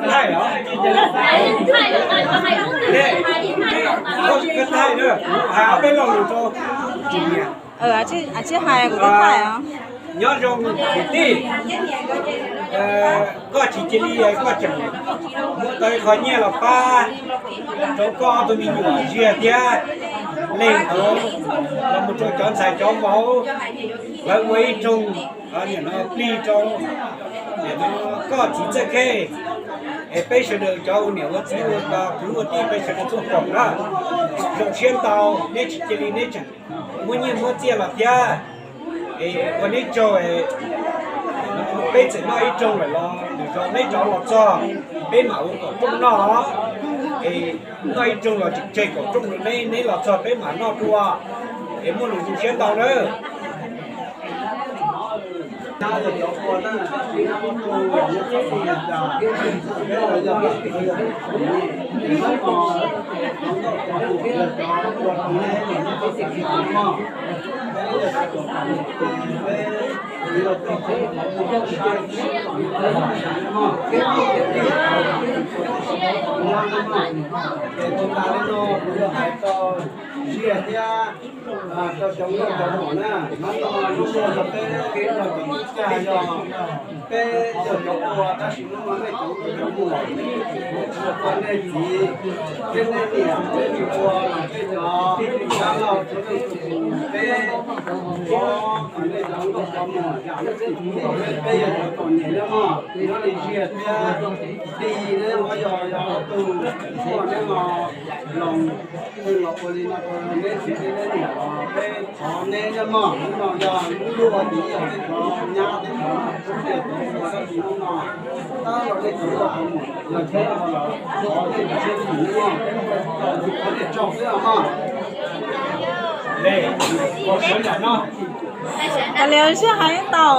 Thaij os. Koj thaij na, kuv hais ob peb lo lus rau. Nyob zoo kwv tij, koj tsis cia li, koj tseem muab tau ib qho nyiaj los pab rau koj ob tug me nyuam Ziag thiab Leej nkawd, los mus rau cov ntxhais cov vauv, lawv ua ib rooj, nim no plig rau, nim no koj txiv Txawj Khej, es peb sawv daws cov ua niam ua txiv ua kwv ua tij peb sawv daws tuaj koom na. Zoo siab ntau, neb tsis cia li neb tseem muab nyiaj muab txiaj los thiab. Es ua neb tsaug, peb txawm noj ib rooj lawm los nws zoo neb rov los txog, peb mam ua kom rooj noj. Es noj ib rooj los tseem tseg kom rooj rau neb, neb los txog peb mam noj dua. Es muaj lus zoo siab ntau nawb. Ziag thiab rau cov nkauj cov muam na, hnub no lub tuaj rau peb, peb cov tub cag yog peb yog cov ua, tab sis hnub no nej cov nkauj cov muam, ua nej txiv thiab nej niam thiab nej ua los peb cov dab laug thiab nej tus peb, nej cov nkauj cov muam, peb yog cov txom nyem na mog, nyob li Ziag thiab Tig neb ua yog yog tus ua neb no los, los ua li no rau neb txiv thiab neb niam los peb thov neb na mog, hnub no yog lub luaj tiv yog peb cov nyab peb cov ua tab sis hnub no tab los nej cov ua los thov nej cov siab txim na mog, thov nej tsaug xwb os mog. Kav liam sib hais tau.